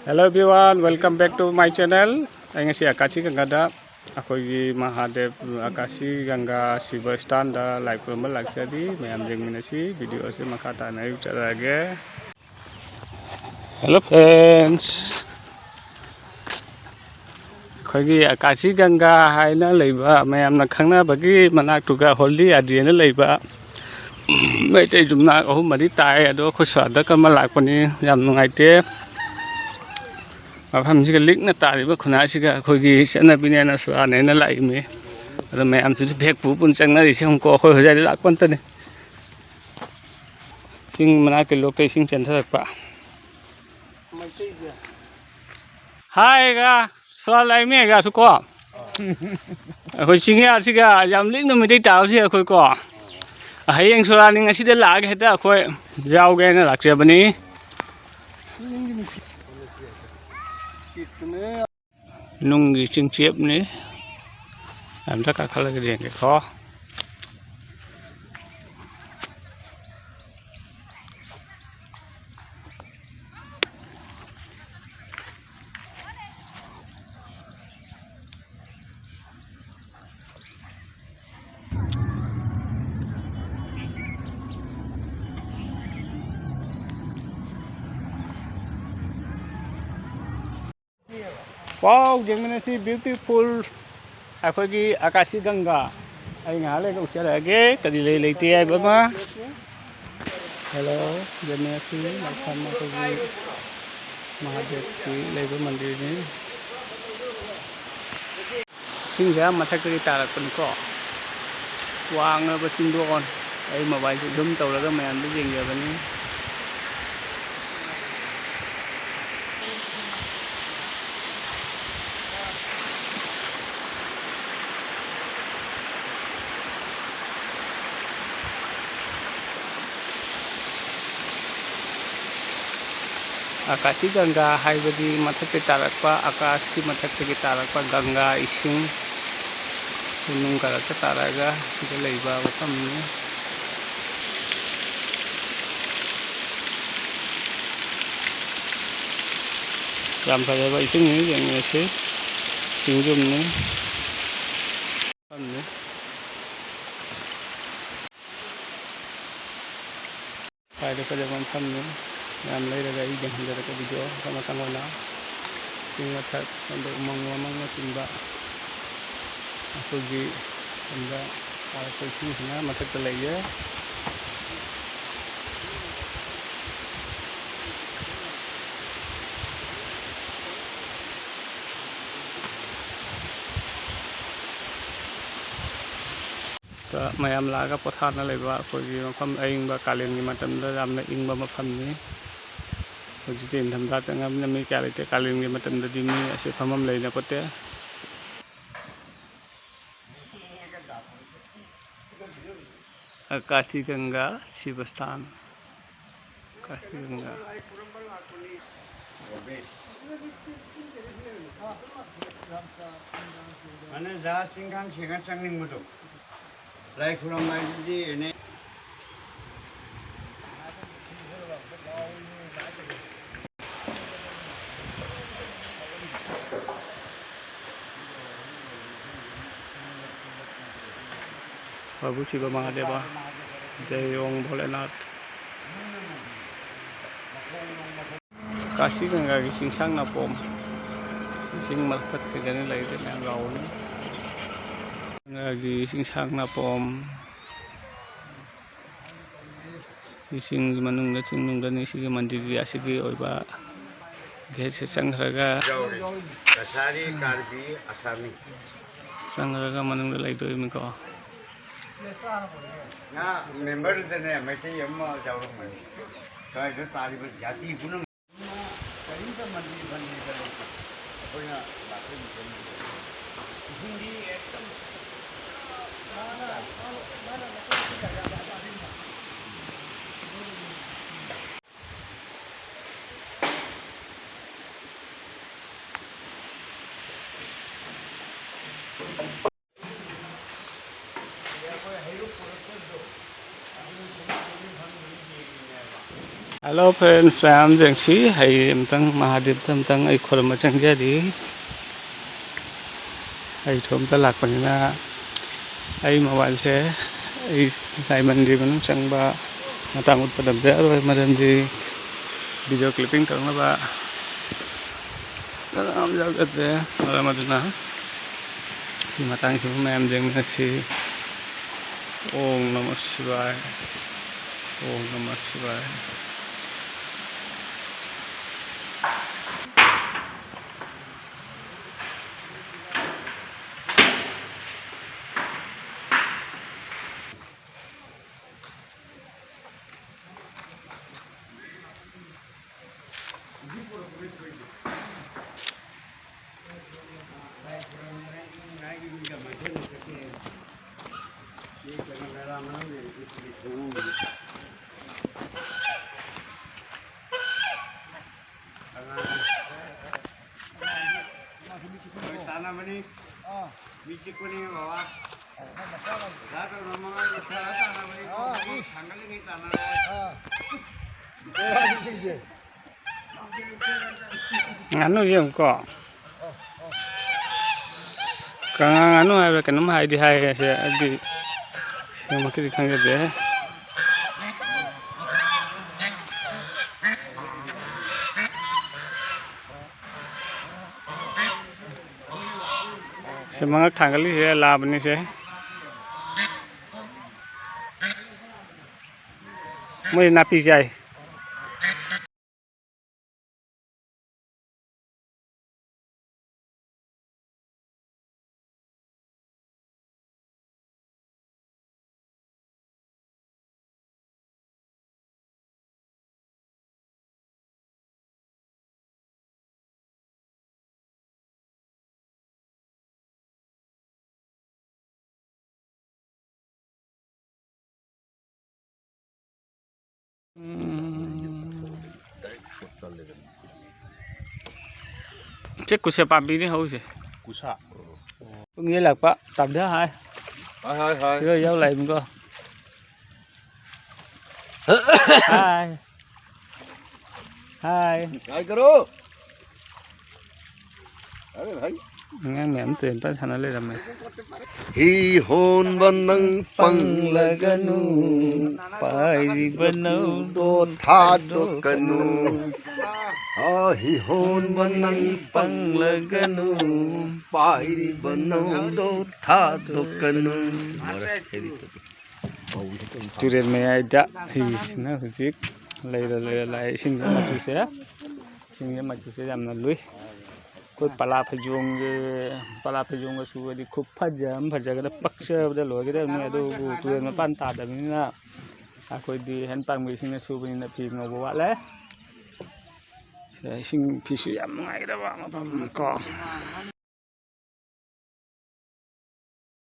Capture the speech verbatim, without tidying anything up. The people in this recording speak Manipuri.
Hello everyone, welcome back to my channel. ꯑꯩ ꯉꯁꯤ ꯑꯀꯥꯁꯤ ꯒꯪꯒꯥꯗ, ꯑꯩꯈꯣꯏꯒꯤ ꯃꯍꯥꯗꯦꯕ ꯑꯀꯥꯁꯤ ꯒꯪꯒꯥ ꯁꯤꯕ ꯁ꯭ꯊꯥꯟꯗ ꯂꯥꯏ ꯈꯨꯔꯨꯝꯕ ꯂꯥꯛꯆꯔꯤ꯫ ꯃꯌꯥꯝ ꯌꯦꯡꯃꯤꯟꯅꯁꯤ, ꯚꯤꯗꯤꯑꯣ ꯑꯁꯤ ꯃꯈꯥ ꯇꯥꯅ ꯑꯩ ꯆꯠꯂꯛꯑꯒꯦ꯫ Hello friends, ꯑꯩꯈꯣꯏꯒꯤ ꯑꯀꯥꯁꯤ ꯒꯪꯒꯥ ꯍꯥꯏꯅ ꯂꯩꯕ, ꯃꯌꯥꯝꯅ ꯈꯪꯅꯕꯒꯤ ꯃꯅꯥꯛꯇꯨꯒ ꯍꯣꯂꯤ ꯑꯥꯔꯗꯤꯑꯅ ꯂꯩꯕ ꯃꯩꯇꯩ ꯌꯨꯝꯅꯥꯛ ꯑꯍꯨꯝ ꯃꯔꯤ ꯇꯥꯏ꯫ ꯑꯗꯣ ꯑꯩꯈꯣꯏ ꯁ꯭ꯔꯥꯗ ꯀꯔꯃ ꯂꯥꯛꯄꯅꯤ, ꯌꯥꯝ ꯅꯨꯡꯉꯥꯏꯇꯦ꯫ ꯃꯐꯝꯁꯤꯒ ꯂꯤꯛꯅ ꯇꯥꯔꯤꯕ ꯈꯨꯟꯅꯥꯏꯁꯤꯒ ꯑꯩꯈꯣꯏꯒꯤ ꯆꯠꯅꯕꯤꯅꯦꯅ ꯁꯨꯔꯥꯅꯦꯅ ꯂꯥꯛꯏꯕꯅꯤ꯫ ꯑꯗꯣ ꯃꯌꯥꯝꯁꯤꯁꯨ ꯐꯦꯛ ꯄꯨ ꯄꯨꯟ ꯆꯪꯅꯔꯤꯁꯦ ꯌꯦꯡꯉꯨꯀꯣ, ꯑꯩꯈꯣꯏ ꯍꯧꯖꯤꯛ ꯂꯥꯛꯄ ꯅꯠꯇꯅꯤ꯫ ꯆꯤꯡ ꯃꯅꯥꯛꯀꯤ ꯂꯣꯛꯇ ꯏꯁꯤꯡ ꯆꯦꯟꯊꯔꯛꯄ꯫ ꯍꯥꯏꯒ ꯁꯨꯔꯥ ꯂꯥꯛꯏꯃꯤ ꯍꯥꯏꯒꯁꯨ ꯀꯣ꯫ ꯑꯩꯈꯣꯏ ꯆꯤꯡꯌꯥꯁꯤꯒ ꯌꯥꯝ ꯂꯤꯛꯅ ꯃꯩꯇꯩ ꯇꯥꯕꯁꯤ ꯑꯩꯈꯣꯏ ꯀꯣ꯫ ꯍꯌꯦꯡ ꯁꯨꯔꯥꯅꯤ, ꯉꯁꯤꯗ ꯂꯥꯛꯑꯒ ꯍꯦꯛꯇ ꯑꯩꯈꯣꯏ ꯌꯥꯎꯒꯦꯅ ꯂꯥꯛꯆꯕꯅꯤ꯫ ꯅꯨꯡꯒꯤ ꯆꯤꯡꯆꯦꯞꯅꯤ꯫ ꯑꯝꯇ ꯀꯥꯈꯠꯂꯒ ꯌꯦꯡꯒꯦꯀꯣ꯫ Wow, ꯌꯦꯡꯃꯤꯟꯅꯁꯤ, beautiful ꯑꯩꯈꯣꯏꯒꯤ ꯑꯀꯥꯁꯤ ꯒꯪꯒꯥ꯫ ꯑꯩ ꯉꯥꯏꯍꯥꯛ ꯂꯩꯔꯒ ꯎꯠꯆꯔꯛꯑꯒꯦ ꯀꯔꯤ ꯂꯩ ꯂꯩꯇꯦ ꯍꯥꯏꯕ ꯑꯃ꯫ Hello, ꯌꯦꯡꯃꯤꯟꯅꯁꯤ, ꯃꯐꯝ ꯑꯩꯈꯣꯏꯒꯤ ꯃꯍꯥꯗꯦꯕꯀꯤ ꯂꯩꯕ ꯃꯟꯗꯤꯔꯅꯤ꯫ ꯏꯁꯤꯡꯁꯦ ꯑꯥ ꯃꯊꯛꯇꯒꯤ ꯇꯥꯔꯛꯄꯅꯤꯀꯣ꯫ ꯋꯥꯡꯉꯕ ꯆꯤꯡꯗꯣꯟ꯫ ꯑꯩ ꯃꯣꯕꯥꯏꯜꯁꯦ ꯖꯨꯝ ꯇꯧꯔꯒ ꯃꯌꯥꯝꯗ ꯌꯦꯡꯖꯕꯅꯤ꯫ ꯑꯀꯥꯁꯤ ꯒꯪꯒꯥ ꯍꯥꯏꯕꯗꯤ ꯃꯊꯛꯇ ꯇꯥꯔꯛꯄ, ꯑꯀꯥꯁꯀꯤ ꯃꯊꯛꯇꯒꯤ ꯇꯥꯔꯛꯄ ꯒꯪꯒꯥ ꯏꯁꯤꯡ, ꯅꯨꯡ ꯀꯥꯔꯛꯇ ꯇꯥꯔꯛꯑꯒ ꯁꯤꯗ ꯂꯩꯕ ꯃꯐꯝꯅꯤ꯫ ꯌꯥꯝ ꯐꯖꯕ ꯏꯁꯤꯡꯅꯤ, ꯌꯦꯡꯉꯁꯤ꯫ ꯆꯤꯡꯖꯨꯝꯅꯤ꯫ ꯃꯐꯝꯅꯤ꯫ ꯈ꯭ꯋꯥꯏꯗꯩ ꯐꯖꯕ ꯃꯐꯝꯅꯤ꯫ ꯃꯌꯥꯝ ꯂꯩꯔꯒ ꯑꯩ ꯌꯦꯡꯍꯟꯖꯔꯛꯀꯦ video ꯃꯊꯪ ꯃꯊꯪ ꯑꯣꯏꯅ꯫ ꯆꯤꯡ ꯃꯊꯛ, ꯁꯣꯝꯗ ꯎꯃꯪ ꯋꯥꯃꯪꯅꯆꯤꯡꯕ ꯑꯩꯈꯣꯏꯒꯤ ꯁꯣꯝꯗ ꯇꯥꯔꯛꯄ ꯏꯁꯤꯡꯁꯤꯅ ꯃꯊꯛꯇ ꯂꯩꯌꯦ꯫ ꯃꯌꯥꯝ ꯂꯥꯛꯑꯒ ꯄꯣꯊꯥꯗꯅ ꯂꯩꯕ ꯑꯩꯈꯣꯏꯒꯤ ꯃꯐꯝ ꯑꯏꯪꯕ, ꯀꯥꯂꯦꯟꯒꯤ ꯃꯇꯝꯗ ꯌꯥꯝꯅ ꯏꯪꯕ ꯃꯐꯝꯅꯤ꯫ ꯍꯧꯖꯤꯛꯇꯤ ꯏꯪꯊꯝꯊꯥ ꯆꯪꯉꯕꯅꯤꯅ ꯃꯤ ꯀꯌꯥ ꯂꯩꯇꯦ꯫ ꯀꯥꯂꯦꯟꯒꯤ ꯃꯇꯝꯗꯗꯤ ꯃꯤ ꯑꯁꯤ ꯐꯝꯐꯝ ꯂꯩꯅꯄꯣꯠꯇꯦ꯫ ꯑ, ꯀꯥꯁꯤ ꯒꯪꯒꯥ ꯁꯤꯕ ꯁ꯭ꯊꯥꯟ꯫ ꯀꯥꯁꯤ ꯒꯪꯒꯥ꯫ ꯃꯥꯅ ꯖꯍꯥꯖ ꯆꯤꯡꯈꯥꯡ ꯁꯦꯡꯉ ꯆꯪꯅꯤꯡꯕꯗꯣ꯫ ꯂꯥꯏ ꯈꯨꯔꯨꯝ ꯍꯥꯏꯁꯤꯗꯤ ꯑꯦꯅꯤ꯫ ꯄ꯭ꯔꯚꯨ ꯁꯤꯕ ꯃꯍꯥꯗꯦꯕ, ꯖꯩ ꯑꯣꯡ ꯚꯣꯂꯦꯅꯥꯊ꯫ ꯀꯥꯁꯤ ꯒꯪꯒꯥꯒꯤ ꯆꯤꯡꯁꯥꯡ ꯅꯥꯄꯣꯝ, ꯆꯤꯡ ꯃꯊꯛꯁꯤꯗꯅꯤ ꯂꯩꯔꯤꯁꯦ ꯃꯌꯥꯝ ꯂꯥꯎꯕꯅꯤ꯫ ꯒꯪꯒꯥꯒꯤ ꯆꯤꯡꯁꯥꯡ ꯅꯥꯄꯣꯝ, ꯏꯁꯤꯡꯒꯤ ꯃꯅꯨꯡꯗ, ꯆꯤꯡ ꯅꯨꯡꯗꯅꯤ꯫ ꯁꯤꯒꯤ ꯃꯟꯗꯤꯔꯒꯤ ꯑꯁꯤꯒꯤ ꯑꯣꯏꯕ ꯒꯦꯠꯁꯦ ꯆꯪꯈ꯭ꯔꯒ, ꯌꯥꯎꯔꯤ꯫ ꯀꯁꯥꯔꯤ, ꯀꯥꯔꯕꯤ, ꯑꯁꯥꯃꯤ꯫ ꯆꯪꯈ꯭ꯔꯒ ꯃꯅꯨꯡꯗ ꯂꯩꯗꯣꯏꯅꯤꯀꯣ꯫ ꯉꯥ ꯃꯦꯝꯕꯔꯗꯅꯦ ꯃꯩꯇꯩ ꯑꯃ ꯌꯥꯎꯔꯝꯕꯅꯤ꯫ ꯁ꯭ꯋꯥꯏꯗ ꯇꯥꯔꯤꯕ ꯖꯥꯇꯤ ꯄꯨꯝꯅꯃꯛ ꯀꯔꯤꯝꯇ ꯃꯟꯗꯤꯔ ꯐꯟꯗꯤꯔꯒ ꯂꯩꯇꯦ꯫ ꯑꯩꯈꯣꯏꯅ ꯂꯥꯛꯄ ꯃꯇꯝꯗ ꯏꯁꯤꯡꯗꯤ ꯑꯦꯛꯗꯝ ꯃꯥꯅ, ꯃꯥꯅ ꯃꯈꯣꯏꯒꯤ ꯖꯒꯥꯗ ꯑꯔꯤꯡꯕ꯫ Hello friends, ꯃꯌꯥꯝ ꯌꯦꯡꯁꯤ꯫ ꯑꯩ ꯑꯝꯇꯪ ꯃꯍꯥꯗꯦꯕꯇ ꯑꯝꯇꯪ ꯑꯩ ꯈꯨꯔꯨꯝꯕ ꯆꯪꯖꯔꯤ꯫ ꯑꯩ ꯏꯇꯣꯝꯇ ꯂꯥꯛꯄꯅꯤꯅ ꯑꯩ mobileꯁꯦ ꯑꯩ ꯂꯥꯏꯃꯟꯒꯤ ꯃꯅꯨꯡ ꯆꯪꯕ ꯃꯇꯥꯡ ꯎꯠꯄ ꯉꯝꯖꯔꯔꯣꯏ, ꯃꯔꯝꯗꯤ video clipping ꯇꯧꯅꯕ ꯀꯅꯥꯝ ꯌꯥꯎꯖꯗ꯭ꯔꯦ꯫ ꯃꯔꯝ ꯑꯗꯨꯅ ꯁꯤ ꯃꯇꯥꯡꯁꯤꯕꯨ ꯃꯌꯥꯝ ꯌꯦꯡꯃꯤꯟꯅꯁꯤ꯫ ꯑꯣꯝ ꯅꯃ ꯁꯤꯕꯥꯌ꯫ ꯑꯣꯝ ꯅꯃ ꯁꯤꯕꯥꯌ꯫ ꯍꯣꯏ, ꯇꯥꯟꯅꯕꯅꯤ꯫ ꯑꯥ꯫ ꯃꯤ ꯆꯤꯛꯄꯅꯤ ꯕꯕꯥ꯫ ꯑꯣ, ꯅꯪ ꯃꯆꯥ ꯂꯩ꯫ ꯑꯣꯖꯥ ꯇꯧꯅ ꯃꯃꯥꯡꯗ ꯈꯔ ꯇꯥꯟꯅꯕꯅꯤ꯫ ꯑꯥ, ꯏꯁ꯫ ꯊꯥꯡꯒꯠꯂꯤꯉꯩ ꯇꯥꯟꯅꯔꯣ꯫ ꯑꯥ꯫ ꯀꯩ ꯍꯥꯏꯅꯣ ꯁꯤꯁꯦ? ꯉꯥꯅꯨꯁꯦ ꯌꯦꯡꯉꯨꯀꯣ꯫ ꯀꯪꯉꯥ ꯉꯥꯅꯨ ꯍꯥꯏꯕ꯭ꯔꯥ ꯀꯩꯅꯣꯝ ꯍꯥꯏꯗꯤ ꯍꯥꯏꯌꯦ ꯁꯦ, ꯑꯩꯗꯤ ꯁꯦꯡꯃꯛꯀꯤꯗꯤ ꯈꯪꯖꯗꯦ꯫ ꯁꯤ ꯃꯉꯛ ꯊꯥꯡꯒꯠꯂꯤꯁꯦ ꯂꯥꯕꯅꯤꯁꯦ꯫ ꯃꯣꯏ ꯅꯥꯄꯤ ꯆꯥꯏ꯫ ꯎꯝ꯫ ꯁꯤ ꯀꯨꯁꯦ ꯄꯥꯝꯕꯤꯅꯤ ꯍꯧꯔꯤꯁꯦ꯫ ꯀꯨꯁꯥ꯫ ꯄꯨꯡ ꯌꯦꯜꯂꯛꯄ ꯇꯝꯗ ꯍꯥꯏ꯫ ꯍꯣꯏ, ꯍꯣꯏ, ꯍꯣꯏ꯫ ꯁꯤꯗ ꯌꯥꯎ ꯂꯥꯛꯏꯕꯀꯣ꯫ ꯍꯥꯏ꯫ ꯍꯥꯏ꯫ ꯍꯥꯏ ꯀꯔꯣ꯫ ꯑꯔꯦ ꯚꯥꯏ꯫ ꯑꯉꯥꯡ ꯃꯌꯥꯝ ꯇꯨꯔꯦꯟ ꯄꯥꯟ ꯁꯥꯟꯅ ꯂꯩꯔꯝꯃꯦ꯫ ꯍꯤ ꯍꯣꯟꯕ ꯅꯪ ꯄꯪꯂꯒꯅꯨ, ꯄꯥꯏꯔꯤꯕ ꯅꯧꯗꯣ ꯊꯥꯗꯣꯛꯀꯅꯨ꯫ ꯑ, ꯍꯤ ꯍꯣꯟꯕ ꯅꯪ ꯄꯪꯂꯒꯅꯨ, ꯄꯥꯏꯔꯤꯕ ꯅꯧꯗꯣ ꯊꯥꯗꯣꯛꯀꯅꯨ꯫ ꯇꯨꯔꯦꯜ ꯃꯌꯥꯏꯗ ꯍꯤꯁꯤꯅ ꯍꯧꯖꯤꯛ ꯂꯩꯔ ꯂꯩꯔ ꯂꯥꯛꯑꯦ꯫ ꯏꯁꯤꯡꯁꯦ ꯃꯆꯨꯁꯦ, ꯏꯁꯤꯡꯁꯦ ꯃꯆꯨꯁꯦ ꯌꯥꯝꯅ ꯂꯨꯏ꯫ ꯑꯩꯈꯣꯏ ꯄꯂꯥ ꯐꯩꯖꯣꯝꯒꯤ, ꯄꯂꯥ ꯐꯩꯖꯣꯝꯒ ꯁꯨꯔꯗꯤ ꯈꯨꯐꯖ ꯑꯃ, ꯐꯖꯒꯗ ꯄꯛꯆꯕꯗ ꯂꯣꯏꯒꯗꯕꯅꯤ꯫ ꯑꯗꯨꯕꯨ ꯇꯨꯔꯦꯜ ꯃꯄꯥꯟ ꯇꯥꯗꯕꯅꯤꯅ ꯑꯩꯈꯣꯏꯗꯤ ꯍꯦꯟ ꯄꯥꯝꯕꯤꯁꯤꯡꯅ ꯁꯨꯕꯅꯤꯅ ꯐꯤ ꯉꯧꯕ ꯋꯥꯠꯂꯦ꯫ ꯁꯤꯗ ꯏꯁꯤꯡ ꯐꯤꯁꯨ ꯌꯥꯝ ꯅꯨꯡꯉꯥꯏꯒꯗꯕ ꯃꯐꯝ ꯀꯣ꯫